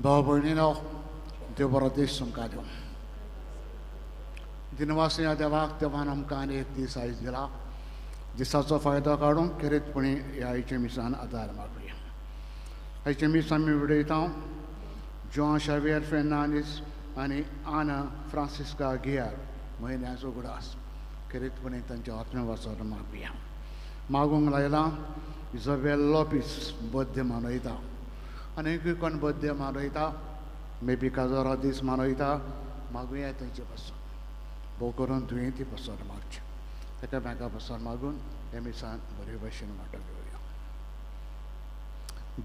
भाव भयणीनो, देव बरो दीस तुमकां दिवं. दिनवास ह्या देवाक, देवान आमकां आनी एक दीस आयज दिला. दिसाचो फायदो काडूंक खेरीतपणी ह्या आयच्या मिसान आदार मागुया. आयचें मीस आमी विडयता जॉन शावियर फेर्नांडीस आनी आना फ्रांसिस्का गियार म्हयन्याचो उगडास खेरीतपणी तांच्या आत्मवासार मागुया. मागूंक लायलां इजोबेल लोपीस बर्थडे मनयता, आनी कोण बर्थडे मनयता, मे बी काजोरा दीस मनयता, मागुया तेंचे पासून भोव करून दुयेंती पासून मागचें, एकामेका पासून मागून हे मिसान बरे भशेन वांटो घेवया.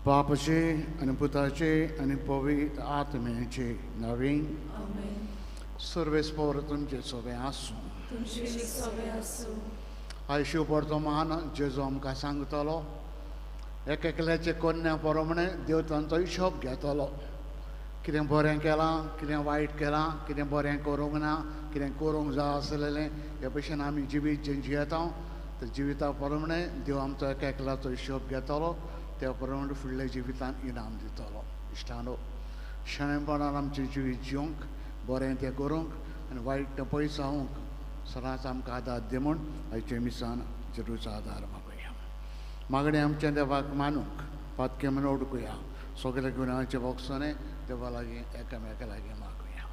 बापाचे आनी पुताचे आनी पवित्र आत्म्याचे नवीन सर्वेस्पोर तुमचे सोबें आसूं. आयज शिवपर्तमान जेजो आमकां सांगतलो, एक एकल्याचे कोन्या प्रमाणे देव तांचो हिशोब घेतलो. कितें बरें केलां, कितें वायट केलां, कितें बरें करूंक ना, कितें करूंक जाय आसलेलें, हे भशेन आमी जिवीत जें जियेता त्या जिविता प्रमाणे देव आमचो एक एकल्याचो हिशोब घेतलो, त्या प्रमाणे फुडल्या जिवितान इनाम दितलो. इश्टानो, शाणेपणान आमचें जिवीत जिवंक, बरें तें करूंक आनी वायट तें पयसावंक सदांच आमकां आदार दी म्हूण आयच्या मिसान जेजूचो आदार मागुया. मागणें आमच्या देवाक मानूंक पातकें म्हणून उडकुया. सगल्या गुणांचे बोगसणे देवा लागीं एकामेका लागीं मागुया.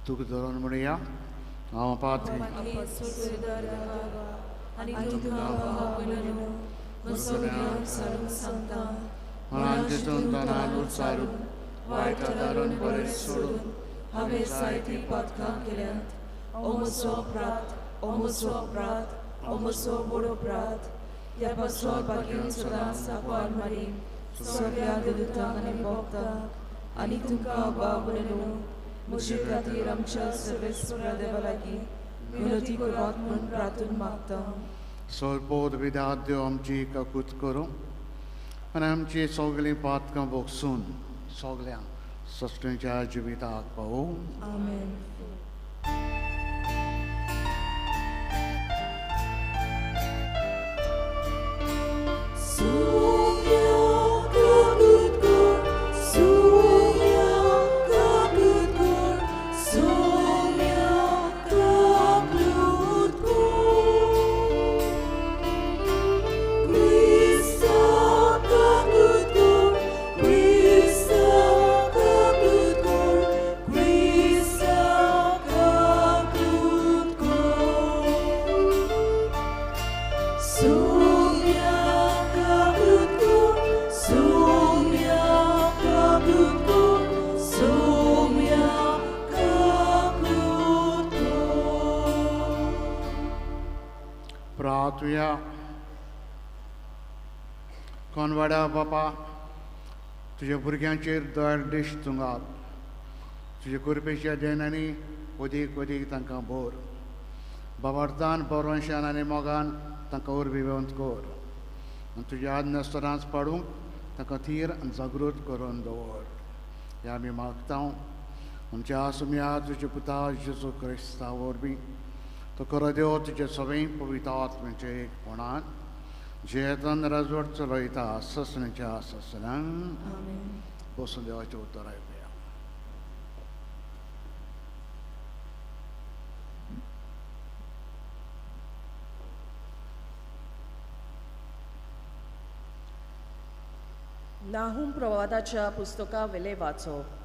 तुका धरून म्हणुया, हांव पातकी वायट आदारून बरें सोडून हांवें जायतीं पातकां केल्यांत. ओ म्हजो अपराध, ओ म्हजो अपराध, ओ म्हजो व्हड अपराध. ह्या पासून बागेन सदांच आपार मारी सगळ्या देवतांक आनी भक्तांक आनी तुमकां बाब न्हू म्हजे खातीर आमच्या सर्वेस्परा देवा लागीं विनोती करपाक म्हूण प्रार्थना मागता. सोलपोत विदात देव आमची काकूत करूं आनी आमची सगळीं पातकां भोगसून सगळ्यांक सस्टेंच्या जिविताक पावूं. आमेन. कोनवाडा बापा, तुज्या भुरग्यांचेर दयाळ दिश्ट तूं घाल, तुज्या कृपेच्या देनांनी वदीक वदीक तांकां भर, बाबार्थान बरोवशान आनी मोगान तांकां उर्बीवंत कर आनी तुज्या आज्ञा सदांच पाडूंक तांकां थीर आनी जागृत करून दवर. हें आमी मागता आमच्या आसुया तुजे पुता जेजू क्रिस्ता वरवीं तो खरो देव तुजे सगळीं पवित्र आत्म्याचे एकपणान जियेतन राजवट चलयता ससण्याच्या ससण्यांक. बसून देवाचें उतर आयकुया. नाहूम प्रवादाच्या पुस्तका वेले वाचप.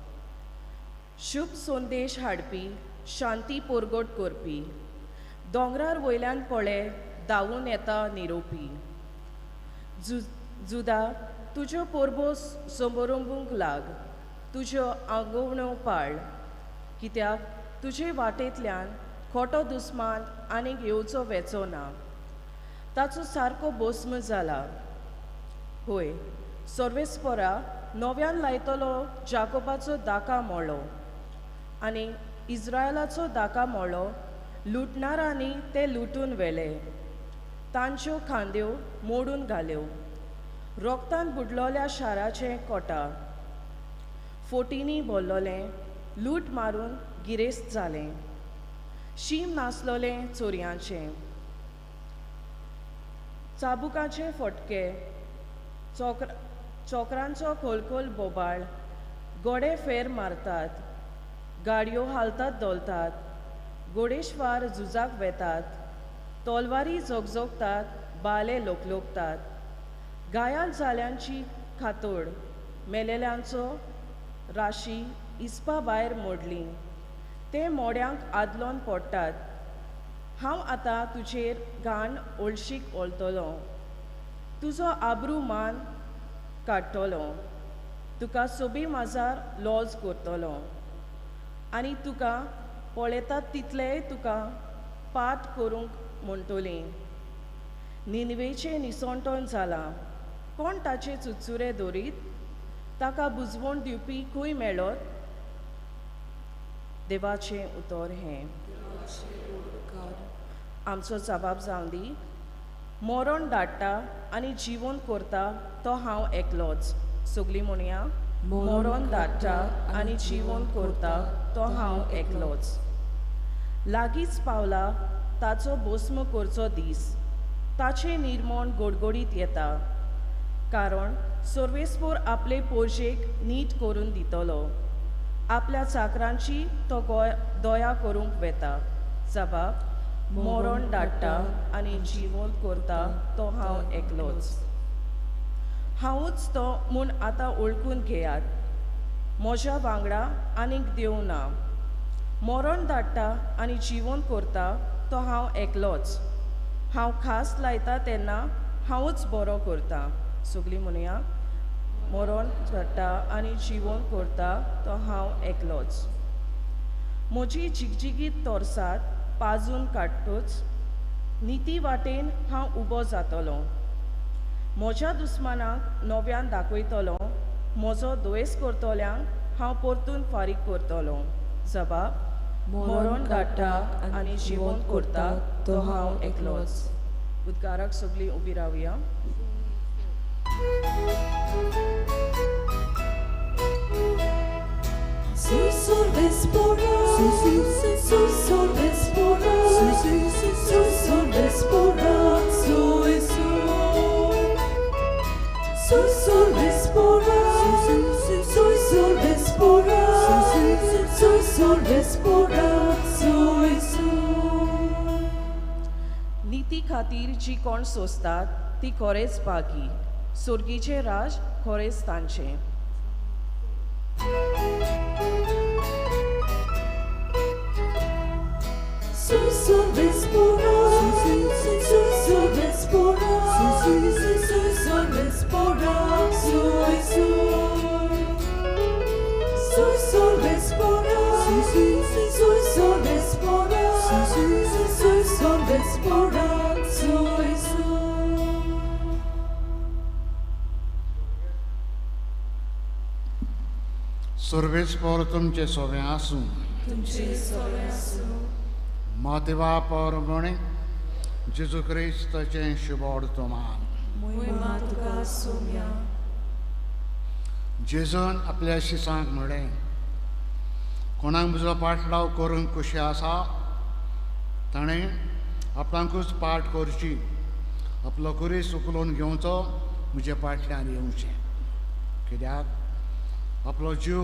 शुभ संदेश हाडपी, शांती पोरगोट करपी, दोंगरार वयल्यान पळे धांवून येता निरोपी. जुदा तुज्यो परबो संबरंबूंक लाग, तुज्यो आंगवण्यो पाळ, कित्याक तुजे वाटेंतल्यान खोटो दुस्मान आनीक येवचो वेचो ना, ताचो सारको भस्म जाला. होय, सर्वेस्परा नव्यान लायतलो जाकोबाचो दाका मोळो आनी इस्रायलाचो दाका मोळो लुटणारांनी ते लुटून व्हेले, तांच्यो खांद्यो मोडून घाल्यो. रोगतान बुडलोल्या शाराचें कोटा फोटींनी भरलोलें, लूट मारून गिरेस्त जालें, शीम नासलोलें चोरयांचें, चाबुकाचे फटके, चोकरांचो खोलखोल बोबाळ, गोडे फेर मारतात, गाडयो हालतात धोलतात, घोडेश्वार झुजाक वेतात, तलवारी झगझगतात, बाले लोकलोकतात, घायाल जाल्यांची खातोड, मेलेल्यांचो राशी इस्पा भायर मोडली, ते मोड्यांक आदलोन पडटात. हांव आतां तुजेर घाण ओळशीक ओलतलो, तुजो आब्रू मान काडटलो, तुका सोबी माजार लॉज करतलो आनी तुका पळयतात तितलेय तुका पाठ करूंक म्हणटली. निनवेचें निसणटण जालां, कोण ताचे चुचुरे दवरीत, ताका बुजवण दिवपी खंय मेळत? देवाचें उतर हें. आमचो जबाब जावं दी. मरण धाडटा आनी जिवन करता तो हांव एकलोच. सगळीं म्हणया, मरण धाडटा आनी जिवन करता तो हांव एकलोच. लागींच पावला ताचो भस्म करचो दीस, ताचें निर्मण गोडगोडीत येता, कारण सर्वेस्पोर आपले पोरजेक नीट करून दितलो, आपल्या चाकरांची तो दया करूंक वेता. जबाब, मरण धाडटा आनी जिवन करता तो हांव एकलोच. हांवूच तो म्हूण आतां वळखून घेयात, म्हज्या वांगडा आनीक देव ना. मरण धाडटा आनी जिवन करता तो हांव एकलोच. हांव खास लायता तेन्ना हांवूच बरो करता. सगळीं म्हणया, मरण धाडटा आनी जिवन करता तो हांव एकलोच. म्हजी जिगजिगीत तोरसात पाजून काडटूच निती वाटेन हांव उबो जातलो, म्हज्या दुस्मानाक नव्यान दाखयतलो, म्हजो दुयेंस करतल्यांक हांव परतून फारीक करतलो. जबाब, मरण धाडटा आनी जिवन करता तो हांव एकलोच. उद्गाराक सगळीं उबी रावया. निती खातीर जी कोण सोंसतात ती खरेंच बागी, सोर्गीचें राज खरेंच तांचें. सर्वेस्पोर तुमचे सोवे आसूं. मातेवा परमणे जेजू क्रिस्ताचें शुभवर्तमान. जेजून आपल्या शिसांक म्हळें, कोणाक म्हजो पाटलाव करूंक खुशी आसा ताणें आपणाकूच पाठ करची, आपलो खुरीस उखलून घेवचो, म्हजे पाटल्यान येवचें. कित्याक आपलो जीव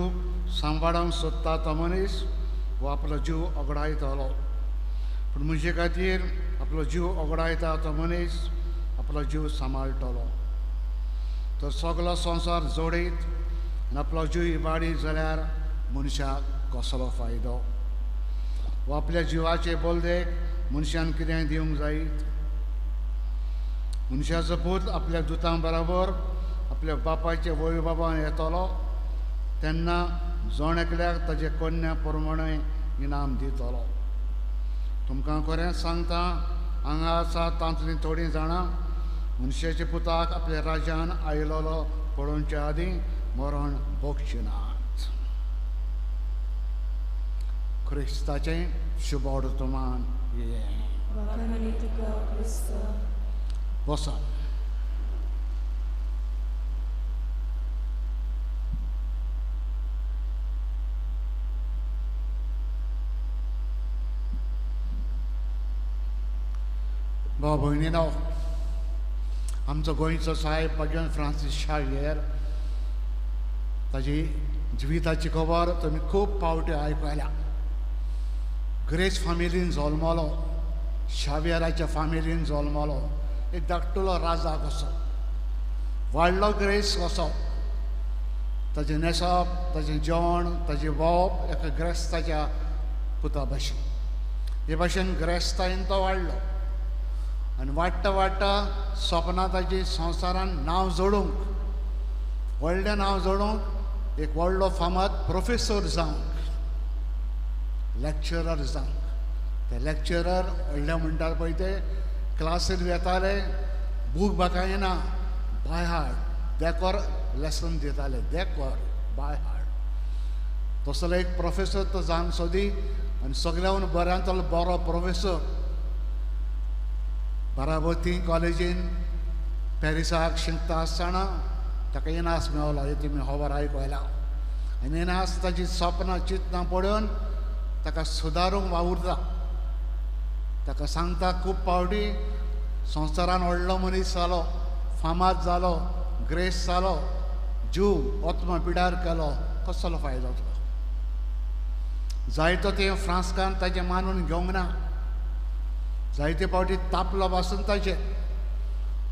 सांबाळूंक सोदता तो मनीस वो आपलो जीव ओगडायतलो, पूण म्हजे खातीर आपलो जीव ओगडायता तो मनीस आपलो जीव सांबाळटलो. तर सगलो संवसार जोडीत आनी आपलो जीव इबाडीत जाल्यार मनशाक कसलो फायदो? वो आपल्या जिवाचे बोलदेक मनशान कितें दिवंक जायत? मनशाचो पूत आपल्या दुतां बराबर आपल्या बापायचे वय बाबान येतलो तेन्ना जण एकल्याक ताजे कन्या प्रमाणे इनाम दितलो. तुमकां खरेंच सांगता, हांगा आसा तांतलीं थोडीं जाणां मनशाच्या पुताक आपल्या राज्यान आयलोलो पळोवचे आदीं मरण भोगचीं नात. क्रिस्ताचें शुभवर्तमान हें. बसा. भाव भयणीनो, आमचो गोंयचो साहेब भगवान फ्रांसीस शावियर ताजी जिविताची खबर तुमी खूब फावटी आयकल्या. ग्रेस फामिलीन जल्मलो, शावियराच्या फामिलीन जल्मलो, एक धाकटुलो राजा कसो, व्हडलो ग्रेस कसो. ताजें न्हेसप, ताजें जेवण, ताजें भोंवप एका ग्रेस्ताच्या पुता भाशेन. हे भाशेन ग्रेस्तायेन तो वाडलो आनी वाडटा वाडटा सपनां ताजी संवसारान नांव जोडूंक, व्हडलें नांव जोडूंक, एक व्हडलो फामाद प्रोफेसर जावंक, लॅक्चरर जावंक. ते लॅक्चरर व्हडले म्हणटात पळय ते क्लासीर वेताले, बूक म्हाका येना, बाय हार्ट देकोर लेसन दिताले, देकोर बाय हार्ट. तसलो एक प्रोफेसर तो जावंक सोदी आनी सगळ्याहून बऱ्यांतलो बरो प्रोफेसर. बाराबती कॉलेजीन पॅरिसाक शिकता आसतना ताका इनास मेवलो, हें तुमी खबर आयकला. आनी इनास ताजी सपनां चिंतनां पळोवन ताका सुदारूंक वावुरता. ताका सांगता खूब फावटी संवसारान व्हडलो मनीस जालो, फामाद जालो, ग्रेस जालो, जीव आत्मा पिडार केलो, कसलो फायदो तुका? जायतो तें फ्रांस्कान ताजें मानून घेवंक ना. जायते फावटी तापलो पासून ताचेर,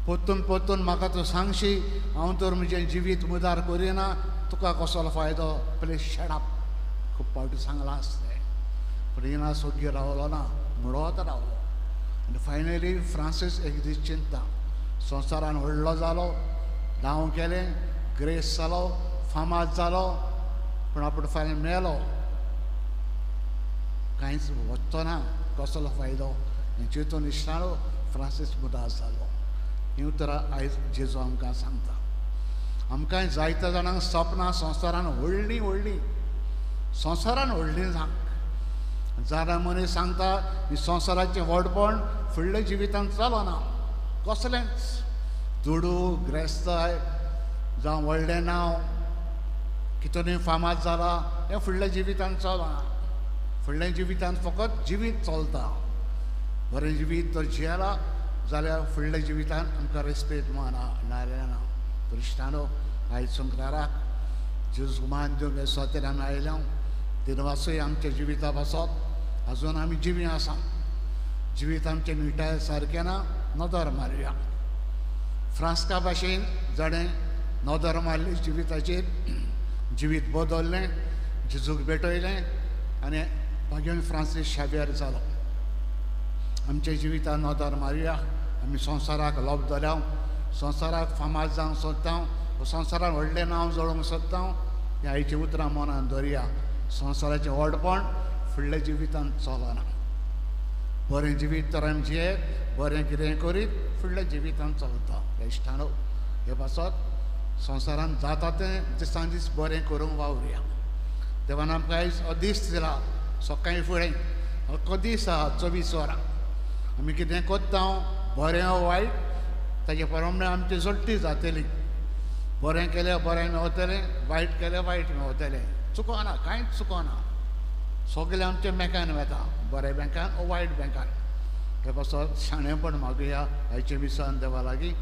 परतून परतून म्हाका तूं सांगशी, हांव तर म्हजें जिवीत मुदार करिना, तुका कसलो फायदो? Please shut up. खूब फावटी सांगलां आसलें, पूण इनास ओगी रावलो ना, म्हणत रावलो. आनी फायनली फ्रांसीस एक दीस चिंता, संवसारान व्हडलो जालो, नांव केलें, ग्रेस जालो, फामाद जालो, पूण आपूण फाल्यां मेलो, कांयच वचचो ना, कसलो फायदो? हें चिंतून इश्टानो फ्रांसीस मुदास जालो. हीं उतरां आयज जेजू आमकां सांगता. आमकां जायत्या जाणांक सपनां संवसारान व्हडलीं व्हडलीं, संवसारान व्हडलीं सांग जाणां मनीस सांगता ही संवसाराचें व्हडपण फुडल्या जिवितांत चलना, कसलेंच दुडू, ग्रेस्ताय जावं व्हडलें नांव, कितूनय फामाद जाला, हें फुडल्या जिवितांत चलना. फुडल्या जिवितांत फकत जिवीत चलता. बरें जिवीत तर जियेला जाल्यार फुडल्या जिवितांत आमकां रेस्पेद माना नाजाल्यार ना. क्रिस्तानो, आयज संक्राराक जेजू मान दिवंक हे सोतेर आमी आयल्या. दिनवासूय आमच्या जिविता पासत अजून आमी जिवी आसा. जिवीत आमचें निटाय सारकें ना, नदर मारुया. फ्रांस्का भाशेन जाणें नदर मारली जिविताचेर, जिवीत बदललें, जेजूक भेटयलें आनी भाग्यन फ्रांसीस शावियर जालो. आमच्या जिवितान नदर मारुया. आमी संवसाराक लोब धरया, संवसाराक फामाद जावंक सोदता, संवसारान व्हडलें नांव जोडूंक सोदता. ह्या आयचीं उतरां मनान धरया. संवसाराचें व्हडपण फुडल्या जिवितांत चलना. बरें जिवीत तर आमी जियेत, बरें कितें करीत फुडल्या जिवितांत चलता. इश्टानो, हे पासत संवसारान जाता तें दिसान दीस बरें करूंक वावरुया. देवान आमकां आयज हो दीस दिला, सकाळीं फुडें हो दीस आहा, 24 वरां आमी कितें करता बरें वो वायट ताजे प्रमाणे आमची जोडटी जातली. बरें केलें बरें मेवतलें, वायट केलें वायट मेवतलें. चुकोना, कांयच चुकोना. सगळें आमच्या बँकान वता, बऱ्या बँकान ओ वायट बँकान. ते पासत शाणेपण मागुया आयचे मिसान देवा लागीं.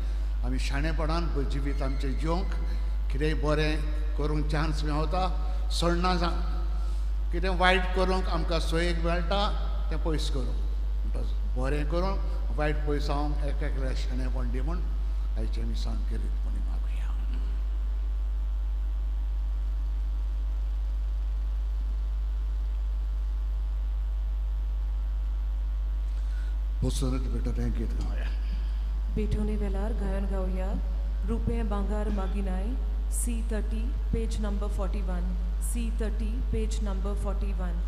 आमी शाणेपणान जिवीत आमचें जिवंक कितेंय बरें करूंक चान्स मेवता सोडना जावं, कितें वायट करूंक आमकां सोयीक मेळटा तें पयस करूंक, म्हणटच बरें करूंक वायट पयस हांव एक एकल्या शाणेपण दी म्हूण आयचे मिसान खेरीतपणी मागुया. बसूनच भेटत गीत गावया. भेटवणे वेळार गायन गावया रुपें भांगर मागिनाय C30 page number 41 C30 page number 41.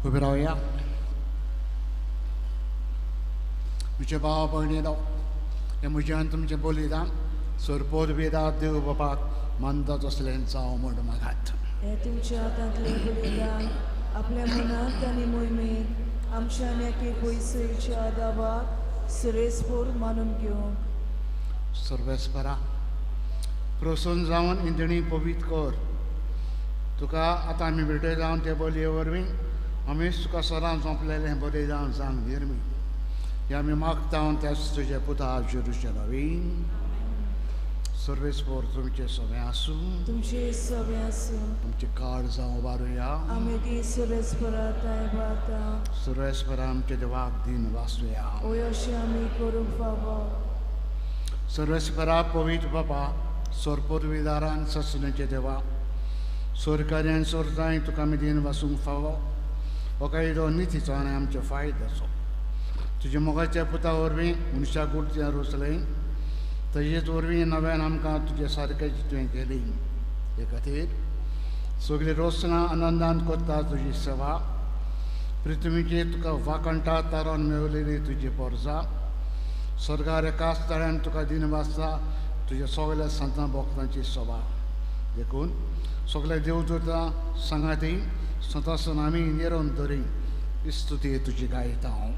उबे रावया. म्हजे भाव भयणीनो, हें म्हजें आनी तुमचें बलिदान सरपोत वेदा देव बापाक मानता तसलें जावं म्हूण मागात. हें तुमच्या हातांतलें बलिदान आपल्या मनांत आनी मोहिमेंत आमच्या आनी एके पयसयच्या दावाक सुरेसपूर मानून घेवंक. सर्वेस्परा प्रसन्न जावन इंदणी पवित्र कर. तुका आतां आमी भेटय जावन ते बलये वरवीं आमी तुका सदां सोंपलेलें बलिदान जावन निर्मी हें आमी मागता त्याच तुजे पुता जेरुशे नवीन. सर्वेस्पोर तुमचें सगळें आसूं, तुमचें सगळें आसूं. तुमचें काळ जावं उबारुया. आमी ती सर्वेस्परा ताय सर्वेस्परा आमच्या देवाक दिन वाचुया. ओय अशें आमी करूंक फावो. सर्वेस्परा पवित्र बापा सोरपोरविदारान ससनेचे देवा सोरकार्यान सोरताय तुका आमी दिन वासूंक फावो. हो कायदो नितीचो आनी आमचो फायद्याचो. तुज्या मोगाच्या पुता वरवीं मनशाक उर्जा रोसलें तशेंच वरवीं नव्यान आमकां तुजे सारकें तुवें केली. हे खातीर सगळीं रोसणां आनंदान करता तुजी सेवा. पृथ्वीचेर तुका वाकणटा तारोन मेवलेली तुजी पोरजा स्वर्गार एकाच ताळ्यान तुका दिन वाचता तुज्या सगळ्या संतां भक्तांची सभा. देखून सगळे देवदूतां सांगाती स्वतासून आमी निरंतरी स्तुती तुजी गायता हांव.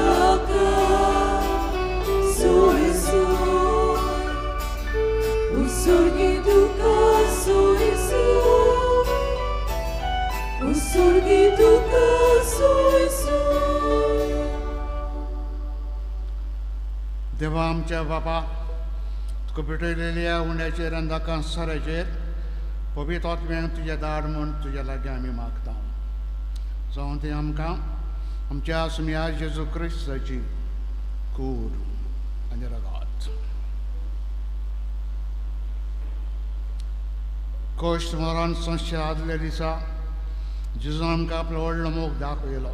Taka, देवा आमच्या बापा, तुका भेटयलेल्या उंड्याचेर आनी दाकां सराचेर पवित्र आत्म्यान तुज्या दाड म्हूण तुज्या लागीं आमी मागता. जावं तें आमकां आमच्या सुम्या जेजू क्रिस्ताची कूड आनी रगात. कश्ट मरण संशय आदल्या दिसा जेजून आमकां आपलो व्हडलो मोग दाखयलो.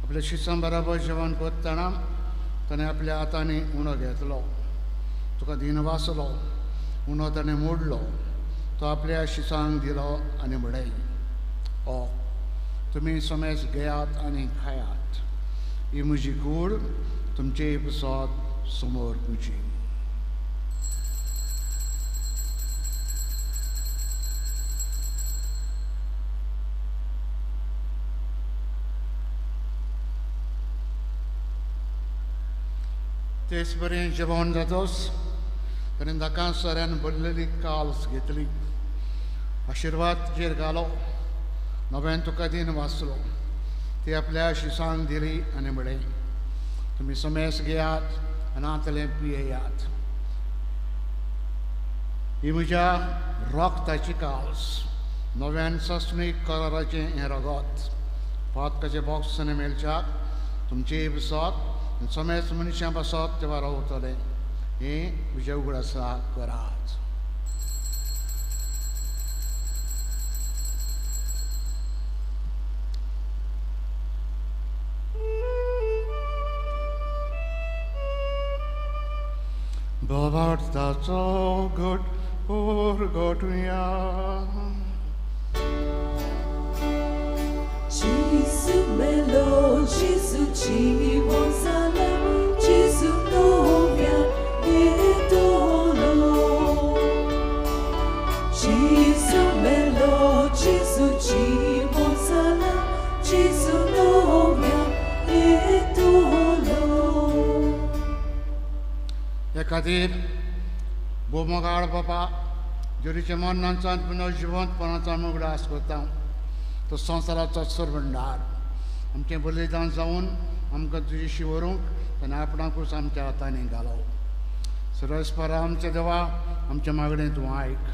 आपल्या शिसां बराबर जेवण करतना ताणें आपल्या हातांनी उणो घेतलो, तुका दिन वाचलो, उणो ताणें मोडलो, तो आपल्या शिसांक दिलो आनी म्हणलें, ओ तुमी समेज घेयात आनी खायात, ही म्हजी कूड तुमचे पासत समोर तुजी. तेच बरें जेवण जातोच ताणें दाकां सऱ्यान भरलेली काल्स घेतली, आशिर्वाद तुजेर घालो, नव्यान तुका दिन वाचलो, ती आपल्या शिसांक दिली आनी म्हणलें, तुमी समेस घेयात आनी आंतलें पियेयात, ही म्हज्या रोगताची काल्स, नव्यान सस्मीक कराराचें हें रगत, पातकाचें बॉक्स आनी मेळच्याक तुमचें पासत समेज मनशां पासत तेवा रावतलें, हें म्हज्या उगडासा करात. भावार्थाचो घट उरगटुया. Gesù bello, Gesù ci buon Gesù novia e dolo. Gesù bello, Gesù ci buon Gesù novia e dolo. हे खातीर भोवमोगाळ बापा, जेरीच्या मरणांचो पुनर्जिवंतपणाचो आमी उगडास करता. तो संवसाराचो सरभंडार आमचें बलिदान जावन आमकां तुजेशी व्हरूंक ताणें आपणाकूच आमच्या हातांनी घालो. सरस्परा आमच्या देवा, आमच्या मागणें तूं आयक.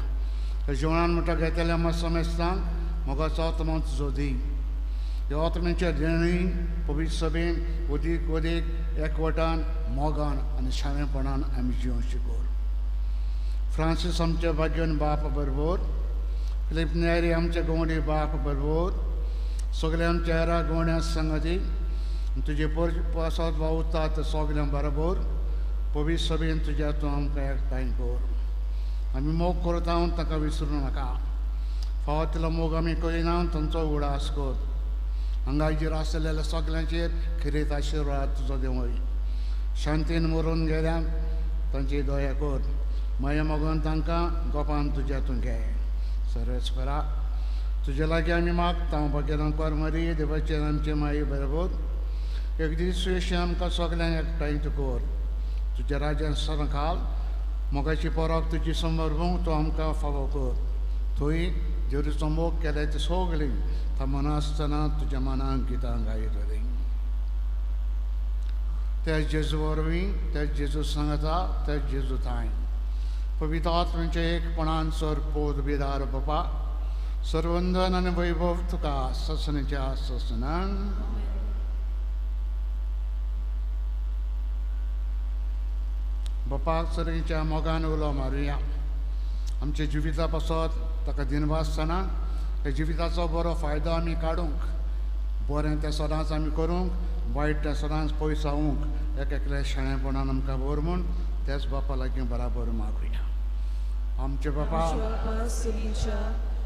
त्या जेवणान म्हणटा घेतल्या आमकां समेस्तांक मोगाचो आत्मा तुजो दी. ह्या आत्म्याच्या देणी पवित्र सभेन अदीक अदीक एकवटान, मोगान आनी शाणेपणान आमी जिवची कर. फ्रांसीस आमच्या भाग्यन बाप बरोबर, फिलीप नेरी आमच्या गवंडी बाप बरोबर, सगळे आमच्या हेरा गवंड्या संगती तुजे पासत वावुरता ते सगळ्यां बरोबर पवित्र सभेन तुज्या तूं आमकां एकठांय कर. आमी मोग करता तांकां विसरूं नाका. फावो तितलो मोग आमी करिना तांचो उगडास कर. हांगाचेर आसलेल्या सगळ्यांचेर खेरीत आशिर्वाद तुजो देंवय. शांतीन मरून गेल्या तांची दया कर. माया मोगान तांकां गोपान तुज्या तूं घे. सर्वेस्परा तुजे लागीं आमी मागता भाग्यांक मरी देवाचेर आमचे माई बरोबर एक दीस सुयेशी आमकां सगल्यांक एकठांय तूं कर. तुज्या राज्यान सदां मोगाची परब तुजी समर्पूंक तूं आमकां फावो कर. थंय जेरूचो मोग केल्या ती सगळीं थांबनासतना तुज्या मनाक गितां गायतलीं. त्या जेजू वरवीं, त्या जेजू सांगता, त्या जेजू थांय पवित्र आत्म्याच्या एकपणान सर पोत बिदार बापा, सर्वंदन आनी वैभव तुका ससनेच्या ससनान. बापाक सरीच्या मोगान उलो मारुया. आमच्या जिविता पासत ताका दिनवासतना त्या जिविताचो बरो फायदो आमी काडूंक, बरें तें सदांच आमी करूंक, वायट तें सदांच पयस जावंक एक एकल्या शाणेपणान आमकां बर म्हूण त्याच बापा लागीं बराबर मागुया. आमचे बापा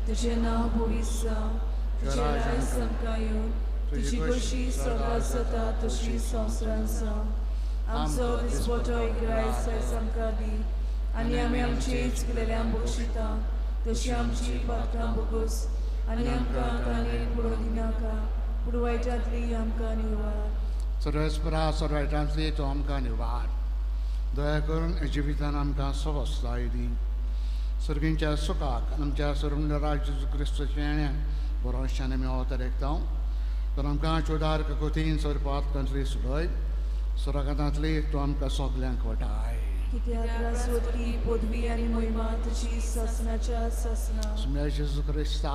तुझें नांव पवित्र जावं, तुजें राज्य आमकां येवं, तुजी खोशी स्वर्गांत जाता तशी संवसारांत जावं. आमचो दिसपटो इग्रायस आयज आमकां दी आनी आमी आमचे चुकलेल्यांक बक्षिता तशी आमची पात्रां बोगस आनी आमकां ताणें पडोवंक दिनाका, पूण वायटांतली आमकां निवार. सर्वेस्परा सर्वायटांतली तूं आमकां निवार. दया करून जिवितान आमकां सवस्ताय दी. सर्गींच्या सुखाक आमच्या सर्वंडरा जेजू क्रिस्ताच्या भरोश्यान आमी अवतार एकता. तर आमकां चोदार ककोतीन सरपात कंत्री सुडय. सुरगांतली तूं आमकां सगल्यांक वटाय. कित्याक राजवटकी पदवी आनी मोहिमा तुजी ससनाच्या ससना. सुम्या जेजू क्रिस्ता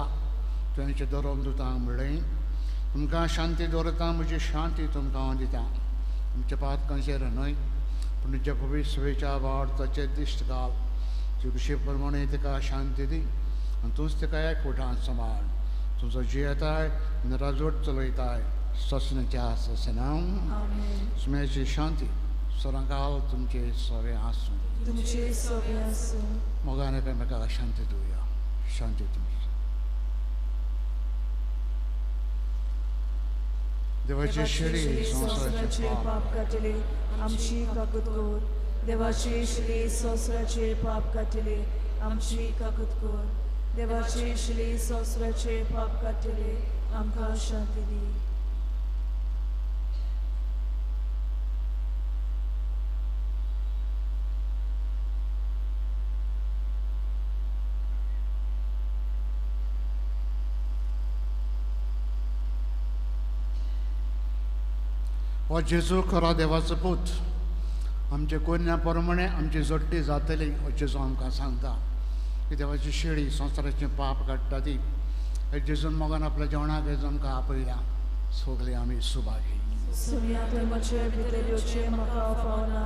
तुवें धरोम दुतांक म्हणलें, तुमकां शांती दवरता, म्हजी शांती तुमकां हांव दिता. तुमच्या पातकांचेर न्हय पूण तुज्या पवित्र सभेच्या वाडताचेर दिश्ट घाल. तुजे खुशी प्रमाणे तिका शांती दी आनी तूंच तिका एकवटान सांबाळ. तुजो जियेताय आनी राजवट चलयताय ससनाच्या ससना. सुम्याची शांती सदांकाल तुमचे सगळे आसूं. तुमचे सगळे आसूं. मोगान एकामेकाक शांती दिवया. शांती तुमची. देवाची शिडी संवसाराचे पाप काडटले आमची काकूत कर. देवाची शिडी संवसाराचे पाप काडटले आमची काकूत कर. देवाची शिडी संवसाराचे पाप काडटले आमकां शांती दी. हो जेजू खरो देवाचो पूत, आमचे कोन्या प्रमाणे आमची जोडटी जातली हो जेजू आमकां सांगता. की देवाची शेळी संवसाराचें पाप काडटा ती हे जेजून मोगान आपल्या जेवणाक हेजो आमकां आपयला. सगळीं आमी सुभागी. सुम्या तुवें म्हजे भितर येवचें म्हाका फावना,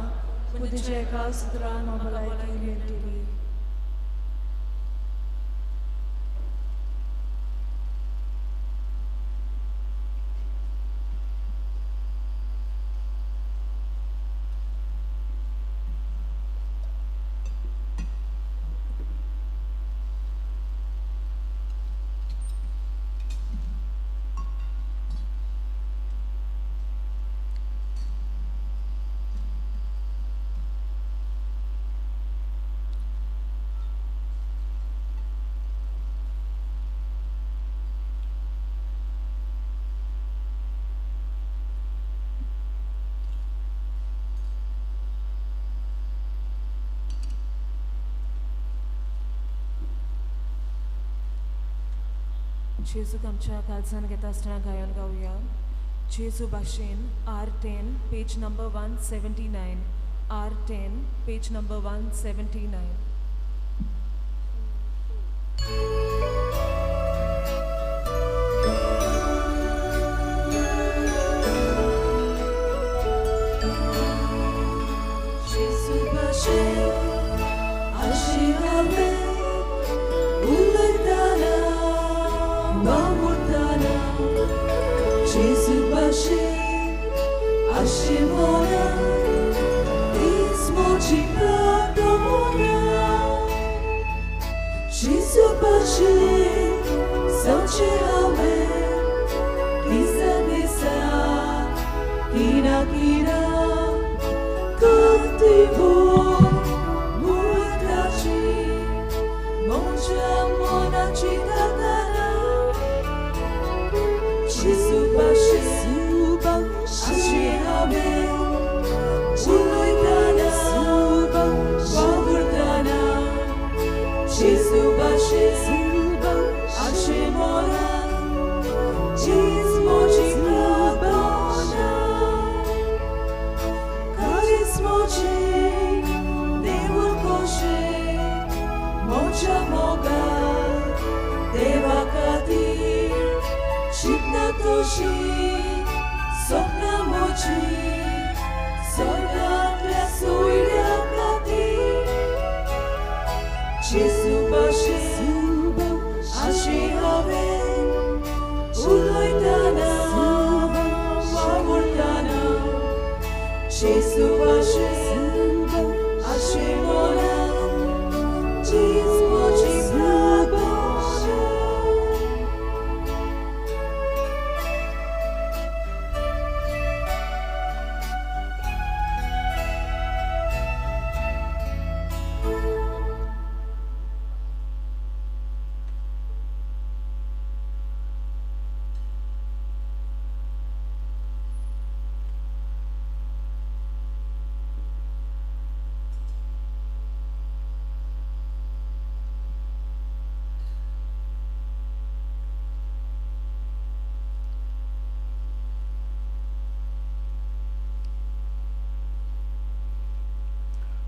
पूण तुज्या एका सुत्रान म्हाका भलायकी मेळटली. जेजूक आमच्या काळजान घेता आसतना गायन गावया. जेजू भाशेन R10 page number 179. R10 page number 179. जेजू भाशेन आशी हांवें उलयतना वावुरतना, जेजू भाशेन आशी मोना तीच म्हजी प्रार्थना. जेजू भाशेन जावचें हांवें दिसा दिसा किना किना कतिवो मुळाची म्हज्या मनाची दाताना. जेजू भाशेन आशी हांवें उलयतना वावुरतना, जेजू भाशेन आशी मोना तीच म्हजी प्रार्थना. काळीज म्हजें देवूळ कशें म्हज्या मोगान देवा खातीर चिंतना तुजी सपनां म्हजी स्वर्गांतल्या सोयऱ्या खातीर. जेजू भाशेन आशी हांवें उलयतना वावुरतना, जेजू भाशेन आशी मोना तीच म्हजी प्रार्थना.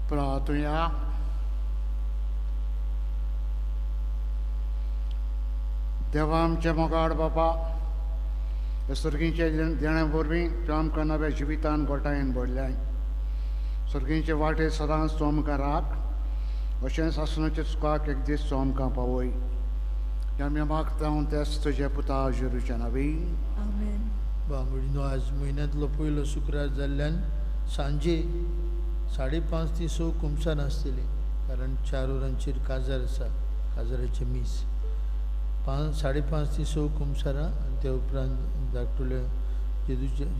प्रार्थुया. देवा आमचे मोगाड बापा, ह्या सर्गींचे देणे वरवीं तूं आमकां नव्या जिवितान गोठायेन भरल्याय. सर्गींचे वाटेर सदांच तूं आमकां राख, अशेंच सासणाच्या सुखाक एक दीस तूं आमकां पावय. आमी मागता तेच तुजे पुता जेरूच्या नांवी. आमेन. बांबोळीनो आज म्हयन्यांतलो पयलो शुक्रार जाल्ल्यान सांजे 5:30 ते 6 कुमसार आसतली, कारण 4 वरांचेर काजार आसा, काजाराचें मीस. 5:30 ते 6 कुमसारां आनी त्या उपरांत धाकटुले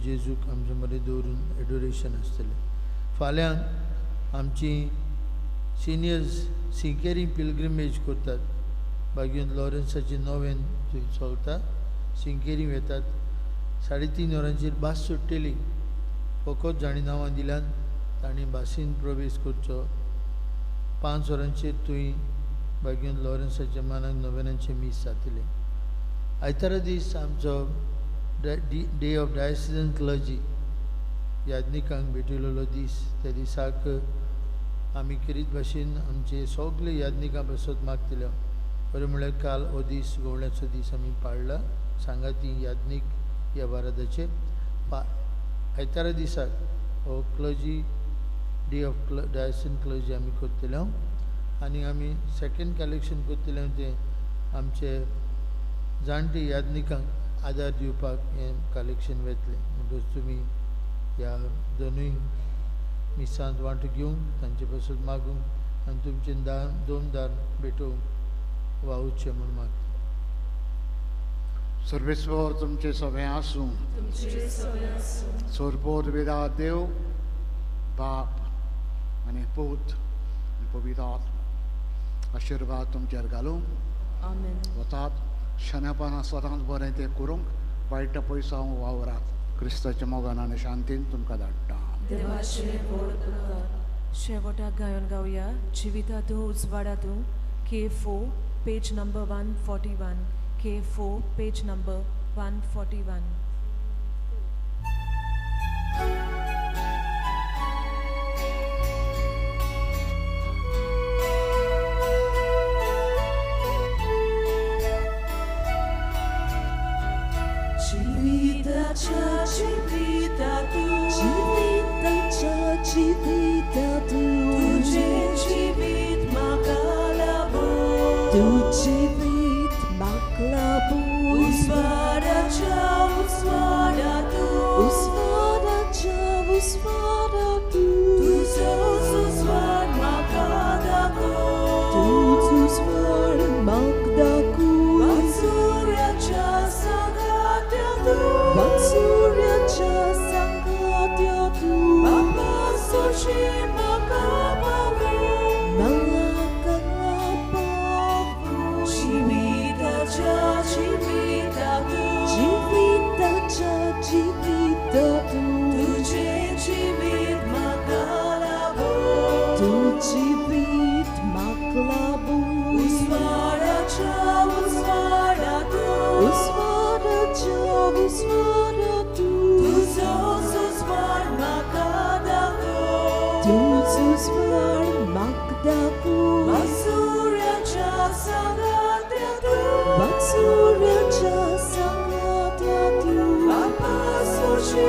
जेजूक आमचे मदें दवरून एडोरेशन आसतलें. फाल्यां आमची सिनियर्स सिंकेरी पिलग्रिमेज करतात. बागीन लॉरेन्साची नोवेन थंय चलता, सिंकेरी वेतात. 3:30 वरांचेर भास सुट्टली. फकत जाणी नांवां दिल्यान तांणी भासीन प्रवेश करचो. 5 वरांचेर थंय बागीन लॉरेन्साच्या मानाक नोवेनांचें मीस जातलें. आयतारा दीस आमचो डे ऑफ डायसिजन क्लर्जी, याज्ञिकांक भेटयलेलो दीस. त्या दिसाक आमी खेरीत भाशेन आमचे सगळे याज्ञिकां पासत मागतले. बरें म्हळ्यार काल हो दीस गोवण्याचो दीस आमी पाळ्ळा. सांगाती याज्ञीक ह्या भारताचे. आयतारा दिसाक हो clergy day of diocesan clergy आमी करतले आनी आमी सेकेंड कलेक्शन करतले तें आमचे जाणटे याज्ञिकांक आदार दिवपाक हें कलेक्शन वेतलें. म्हणटकच तुमी ह्या दोनूय मिसांत वांटो घेवंक, तांचे पासून मागूंक आनी तुमचें दान दोन दान भेटोवंक वावुरचें म्हूण मागता. सर्वेस्वर तुमचे सगळें आसूं. सोरपोर विदा देव बाप आनी पूत आनी पवित्र आत्मा आशिर्वाद तुमचेर घालूं. वतात शनेपणां सदांच बरें तें करूंक, वायट पयसो वावरात. क्रिस्ताच्या मोगान आनी शांतीन तुमकां धाडटा. शेवटाक गायन गावया जिविता तूं उजवाडा तूं. K4 page number 141. K4 page number 141. Civita tu, civita civita tu, तुझे जिवीत म्हाका लाभो, तू जिवीत म्हाका लाभो. उस्वाडाच्या उस्वाडा तूं, उस्वाडाच्या उस्वाडा तूं, तुजोच उस्वाड म्हाका दाखो, तूच उस्वाड म्हाका दाखो. वात्सुर्याच्या सांगात्या तूं, वात्सुर्याच्या सांगात्या तूं, बापा सोशी म्हाका पावो, म्हाका पावो. जिविताच्या जिविता तूं, जिविताच्या जिविता तूं, तुजें जिवीत म्हाका लाभो, तूं जिवीत म्हाका लाभो. उस्वाडाच्या उस्वाडा तूं, उस्वाडाच्या उस्वाडा तूं, तुजोच उस्वाड म्हाका दाखो, तूच उस्वाड म्हाका दाखो. वात्सुर्याच्या सांगात्या तूं, वात्सुर्याच्या सांगात्या तूं, बापा सोशी